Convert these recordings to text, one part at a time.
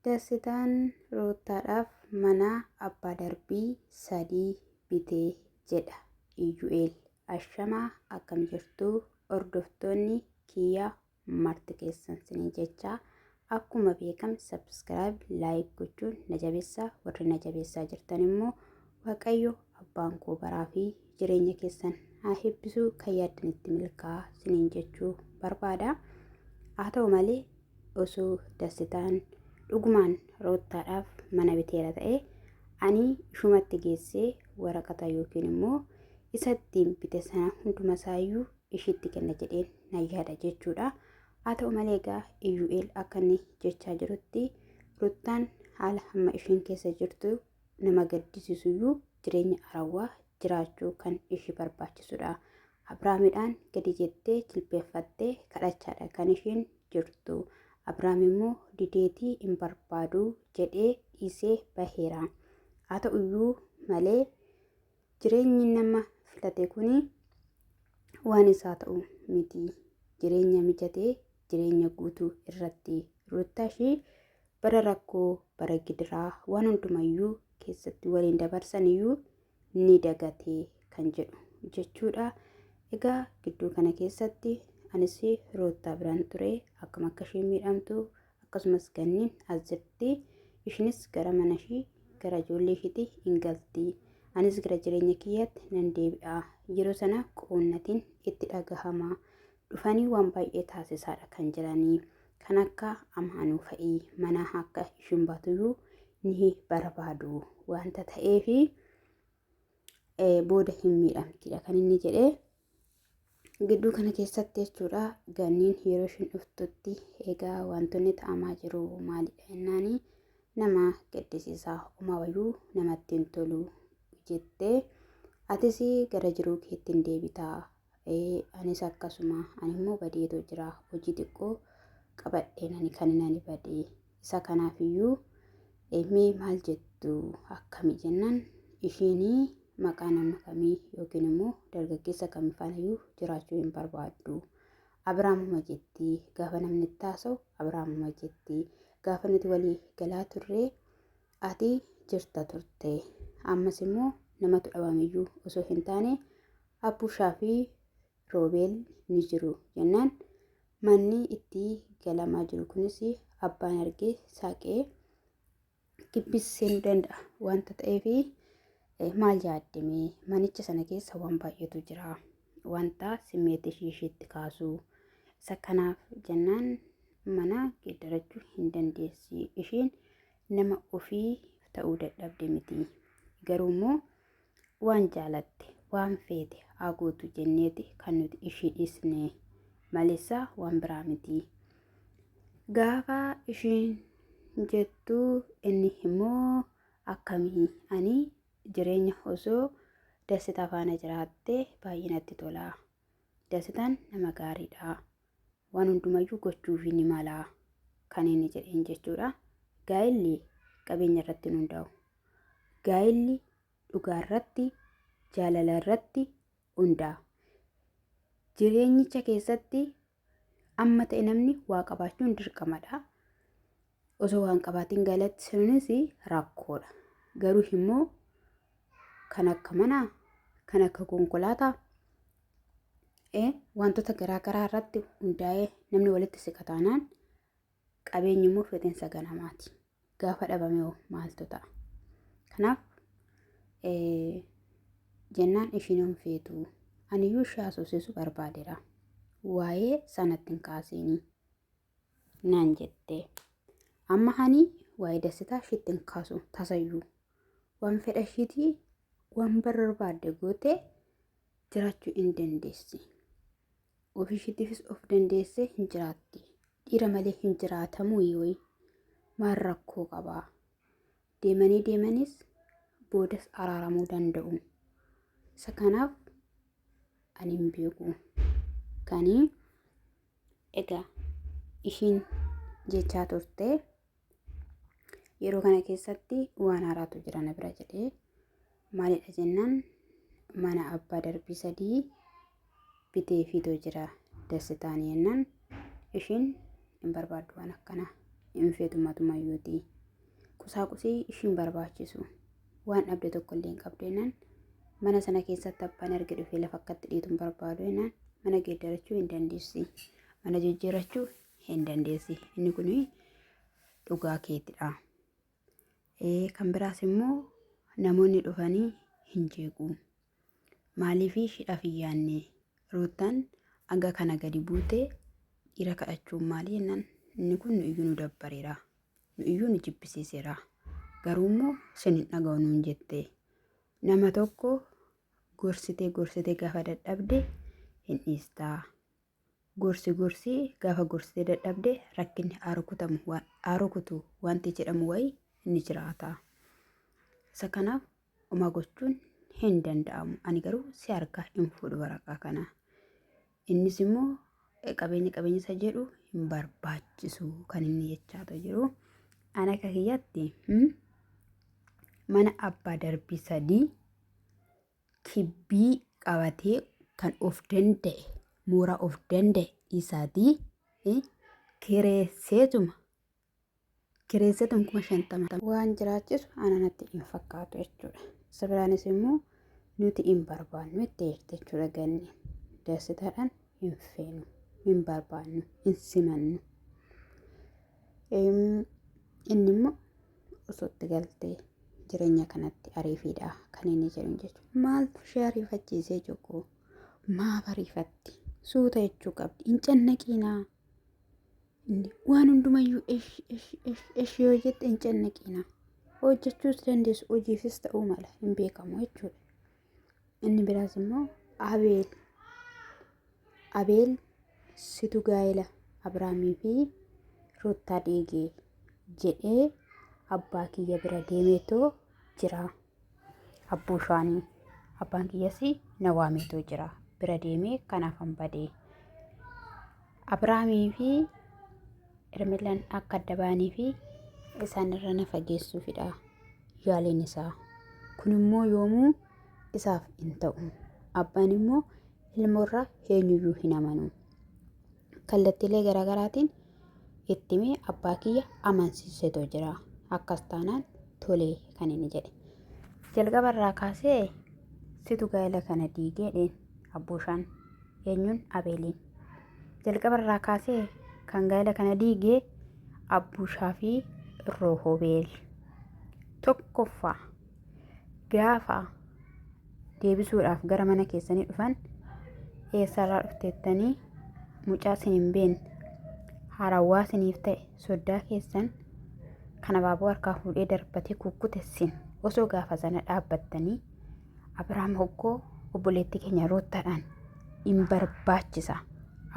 Dassitaan Ruuttaadhaaf mana abbaa darbii 3 bite jedha Iyyu'eel. Ashamaa akkam jirtu hordoftoonni kiyya marti keessan sinin jecha akkuma beekam subscribe like gochuun na jabeessaa warri na jabeessaa jirtan immoo Waaqayyo abbaan koo baraa fi jireenya keessan haa eebbisuu kan yaaddanitti milkaa'aa sinin jechuu barbaada. Haa ta'u malee osoo Dassitaan dhugumaan Roottaadhaaf mana biteera ta'e ani ishumatti geessee waraqata yookiin immoo isa ittiin bite sana hunduma isaayyuu ishiitti kenna jedheen nan yaada jechuudha. Haa ta'u malee egaa Iyyu'eel akka inni jechaa jirutti Ruttaan haala hamma ishiin keessa jirtu nama gaddisiisuyyuu jireenya arawwaa jiraachuu kan ishii barbaachisudha. Abrahaamidhaan gadi jettee jilbeeffattee kadhachaadha kan ishiin jirtu. Abrahaam immoo dideetii hin barbaadu jedhee dhiisee baheera. Haa ta'uyyuu malee jireenyi nama filate kuni waan isaa ta'u miti. Jireenya mijatee jireenya guutuu irratti Ruuttaa ishii bara rakkoo bara gidiraa waan hundumayyuu keessatti waliin dabarsaniyyuu ni dagate kan jedhu jechuudha. Egaa gidduu kana keessatti anis Ruuttaa biraan ture akkam akka isheen miidhamtu akkasumas ganniin as jirti. Ishinis gara mana ishii gara ijoollee ishiitti hin galti. Anis gara jireenya kiyyaatti nan deebi'a. Yeroo sana qoonnatiin itti dhagahama. Dhufanii waan baay'ee taasisaadha kan jiranii. Kan akka amaanuu fa'i mana akka ishiin baatuyyuu ni barbaadu wanta ta'eefi booda hin miidhamtidha kan inni jedhee gidduu kana keessatti jechuudha ganniin yeroo ishiin dhuftutti egaa wantoonni ta'amaa jiru maalidha jennaani nama gaddisiisaa homaa wayyuu namatti hin tolu jettee atis gara jiruu keetti hin deebitaa anis akkasuma ani immoo badeetoo jira hojii xiqqoo qabadheen ani kan ani badee isa kanaaf iyyuu mee maal jettu akkami jennaan ishiin maqaa nama kamii yookiin immoo dargaggeessa kamii faanayyuu jiraachuu hin barbaaddu. Abiraamuma jetti gaafa namni itti haasa'u Abiraamuma jetti gaafa nuti walii galaa turre ati jirta turte ammas immoo namatu dhabameyyuu osoo hin taane Abbushaa fi Roobeel ni jiru jennaan manni itti galamaa jiru kunis abbaan argee saaqee gibbis seenuu danda'a wanta ta'eef maal yaaddeme manicha sana keessa waan baay'eetu jira wanta simmeetii ishii ishiitti kaasu isa kanaaf jennaan mana geeddarachuu hin dandeessi ishiin nama ofii ta'uu dadhabde miti garuu immoo waan jaalatte waan feete haa gootu jenneeti kan nuti ishii dhiisne maleessa waan biraa miti. Gaafa ishiin jettu inni immoo akkamii ani jireenya osoo Dassitaa faana jiraatte baay'ee natti tola. Dassitaan nama gaariidha. Waan hundumayyuu gochuufi ni mala kan inni jedheen jechuudha. Gaa'elli qabeenya irratti hin hundaa'u. Gaa'elli dhugaa irratti, jaalala irratti hundaa'a. Jireenyicha keessatti amma ta'e namni waa qabaachuun dirqamadha. Osoo waan qabaatiin gaa'elatti seenuunis rakkoodha. Garuu immoo kan akka manaa, kan akka konkolaataa, wantoota garaa garaa irratti hundaa'ee namni walitti siqa taanaan qabeenyi immoo fixeensa ganamaati. Gaafa dhabame hoo maaltu ta'a? Kanaaf jennaan ishiin hin feetu. Aniyyuu ishee haasofsiisuu barbaadeera. Waa'ee sanatti hin kaasiini naan jette. Amma hani waa'ee Dassitaa ishiitti hin kaasu tasayyuu. Waan fedha ishiitii waan barbaadde gootee jiraachuu hin dandeessi. Ofii ishiitiifis of dandeessee hin jiraatti. Dhiira malee hin jiraatamuu yooyi maal rakkoo qabaa? Deemanii deemanis boodas araaramuu danda'u. Isa kanaaf ani hin beeku. Kani egaa ishiin jechaa turte yeroo kana keessatti waan haaraatu jira na bira jedhee maalidha jennaan mana abbaa darbii 3 bitee fiitoo jira Dassitaan jennaan ishiin hin barbaaddu waan akkanaa. hin feetu matumayyuuti. Qusaaqusii ishiin barbaachisu waan dhabde tokko illee hin qabdu jennaan mana sana keessatti abbaan erga dhufee lafa akkatti dhiitu hin barbaadu jennaan mana geeddarachuu hin dandeessi. Mana jijjiirachuu hin dandeessi. Inni kun dhugaa keetidha. Kan biraas immoo namoonni dhufanii hin jeequ. Maaliif ishiidhaaf hin yaadne? Ruuttaan hanga kana gadi buute dhiira kadhachuun maali jennaan inni kun nu iyyuu nu dabbareera. Nu iyyuu nu jibbisiiseera. Garuu immoo isin hin dhaga'u nuun jette. Nama tokko gorsitee gorsitee gaafa dadhabde hin dhiistaa. Gorsi gorsii gaafa gorsitee dadhabde rakkinni haa rukutu wanti jedhamu wayii ni jiraata. Isa kanaaf homaa gochuun hin danda'amu. Ani garuu si harkaa hin fuudhu waraqaa kana. Innis immoo qabeenya qabeenya isa jedhu hin barbaachisu kan inni jechaatu jiru. Ani akka kiyyatti mana abbaa darbii sadii kibbii qabatee kan of danda'e mooraa of danda'e isaatii kireesseetuma kireesseetuma 50,000 waan jiraachisu ana natti hin fakkaatu jechuudha. Isa biraanis immoo nuti hin barbaannu itti jirti jechuudha ganni. Dasitaadhaan hin feenu, hin barbaannu, hin simannu. Inni immoo osoo itti galtee jireenya kanatti ariifiidha kan inni jedhu jechuudha. Maaltu ishee ariifachiisee jokkoo? Maaf ariifatti? Suuta jechuu qabdi. Hin cannaqiinaa. Waan hundumayyuu esh esh esh esh yoo jette hin cannaqiinaa. Hojjechuus dandeessu hojiifis ta'uu mala hin beekamu jechuudha. Inni biraas immoo Abeel. Abeel situ gaa'ela Abiraamii fi Ruuttaa diige jedhee abbaa kiyya bira deemeetoo jira. Abbuushaanii abbaan kiyyas na waameetoo jira. Bira deemee kanaafan badee. Abiraamii fi Hermeellaan akka adda ba'anii fi isaan irra na fageessuufidha yaaliin isaa. Kun immoo yoomuu isaaf hin ta'u. Abbaan immoo ilmoorraa eenyuyyuu hin amanu. Kallattiilee garaagaraatiin itti himee abbaa kiyya amansiisetoo jira. Akkas taanaan tolee kan inni jedhe. Jalqaba irraa kaasee situ gaa'ela kana diigee dheen abbuushaan eenyuun Abeeliin. Jalqaba irraa kaasee kan gaa'ela kana diige Abbuushaa fi Roohobeel. Tokkoffaa gaafa deebisuudhaaf gara mana keessanii dhufan eessarraa dhufteettanii mucaa isin hin beekne haarawwaa isiniif ta'e soddaa keessan kan abaaboo harkaa fuudhee darbatee kukkute sin osoo gaafa sana dhaabbattanii Abiraam hoggoo obboleettii keenya Ruuttaadhaan hin barbaachisa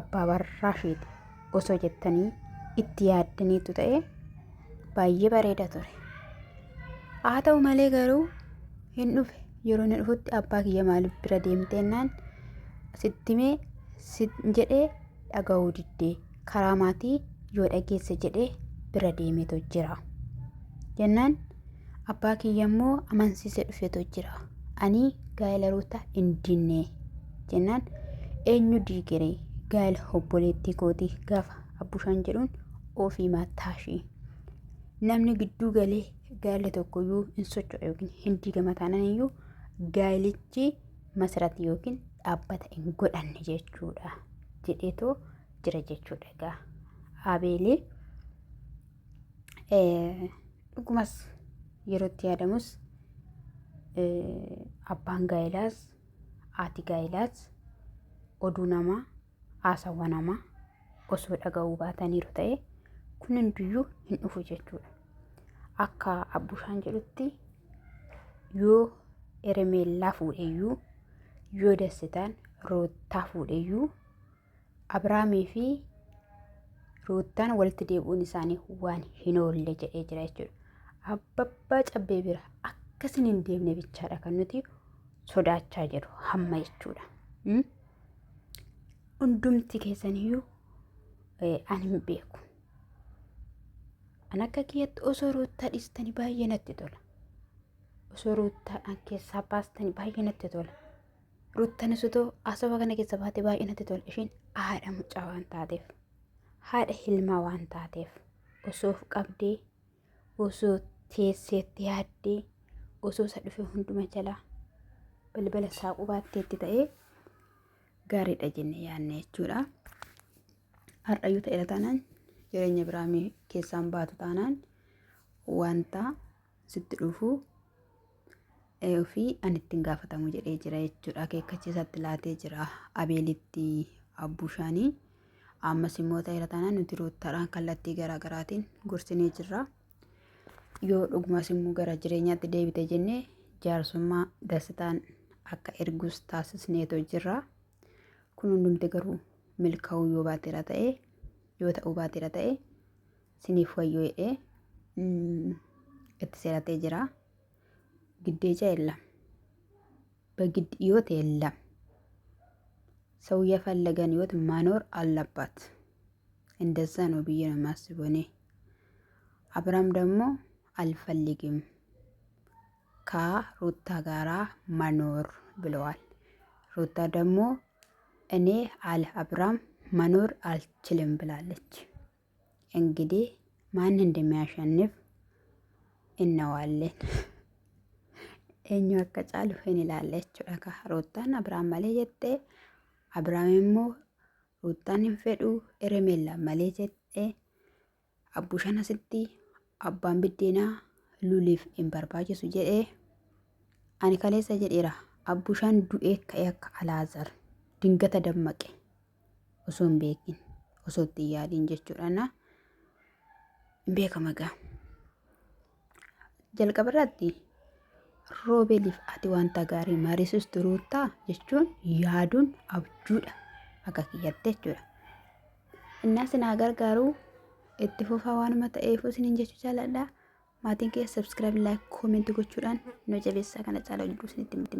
abbaa warraa isheeti osoo jettanii itti yaaddaniitu ta'e baay'ee bareeda ture. Haa ta'u malee garuu hin dhufe yeroo inni dhufutti abbaa kiyya maaliif bira deemteennaan sitti himee si jedhee dhaga'uu diddee karaa maatii yoo dhageesse jedhee bira deemeetu jira. Jennaan abbaa kiyya immoo amansiisee dhufeetu jira. Ani gaa'ela Ruutaa hin dinne jennaan eenyu diigere gaa'ela obboleettii kootii gaafa abbushaan jedhuun ofii mataashii. Namni gidduu galee gaa'ela tokkoyyuu hin socho'a yookiin hin diigama taanaan iyyuu gaa'elichi masarati yookiin dhaabbata hin godhanne jechuudha jedheetoo jira jechuudha egaa Abeelii dhugumas yeroo itti yaadamus abbaan gaa'ilaas haati gaa'ilaas oduu namaa haasawwa namaa osoo dhaga'uu baataniiru ta'e kun hundiyyuu hin dhufu jechuudha. Akka Abbushaan jedhutti yoo Eremeellaa fuudheyyuu yoo Dassitaan Roottaa fuudheyyuu Abiraamii fi Ruuttaan walitti deebi'uun isaanii waan hin oolle jedhee jira jechuudha. Abbabbaa cabbee bira akka isin hin deemne bichaadha kan nuti sodaachaa jiru hamma jechuudha. Hundumti keessaniyyuu ani hin beeku. An akka kiyyatti osoo Ruuttaa dhiistanii baay'ee natti tola. Osoo Ruuttaadhaan keessaa baastanii baay'ee natti tola. Ruuttanis otoo haasawaa kana keessa baate baay'ee natti tola. Isheen haadha mucaa waan taateef, haadha ilmaa waan taateef. Osoo of qabdee, osoo teesseetti yaaddee, osoo isa dhufe hunduma jalaa balbala saaquu baatteetti ta'ee gaariidha jennee yaadne jechuudha. Har'ayyuu ta'eera taanaan jireenya biraa keessaan baatu taanaan wanta sitti dhufu ofii ani ittiin gaafatamu jedhee jira jechuudha. Akeekkachiisatti laatee jira Abeelitti Abbushaanii. Ammas immoo ta'eera taanaan nuti ruuttaadhaan kallattii garaa garaatiin gorsinee jirra. Yoo dhugumas immoo gara jireenyaatti deebite jennee jaarsummaa dasitaan akka ergus taasisneetoo jirra. Kun hundumti garuu milkaa'uu yoo baateera ta'e yoo ta'uu baateera ta'e siniif wayyoo jedhee itti seeratee jira. Giddeeja የለም በግድ ህይወት የለም። ሰው የፈለገን ህይወት መኖር አለባት። እንደዛ ነው ብዬ ነው የማስበው እኔ። አብርሃም ደግሞ አልፈልግም ከሩታ ጋራ መኖር ብለዋል። ሩታ ደግሞ እኔ አለ አብርሃም መኖር አልችልም ብላለች። እንግዲህ ማን እንደሚያሸንፍ እናዋለን። Eenyu akka caalu hin ilaalle jechuudha. Ka Ruuttaan Abiraam malee jettee Abiraam immoo Ruuttaan hin fedhu Heremeellaan malee jettee Abbushaan asitti abbaan biddeenaa luliif hin barbaachisu jedhee ani kaleessa jedheera. Abbushaan du'ee ka'ee akka Alaazar dingata dammaqe osoo hin beekin osoo itti hin yaadiin jechuudha. Na hin beekama egaa. Jalqaba irratti Roobeeliif ati wanta gaarii mariisistu Ruuttaa jechuun yaaduun abjuudha akka kiyyatti jechuudha. Innaa isin haa gargaaru itti fufaa waanuma ta'eef isiniin jechuu jaaladha. Maatiin kee subscribe, like, comment gochuudhaan nu jabeessaa kana caalaa hojii isinitti.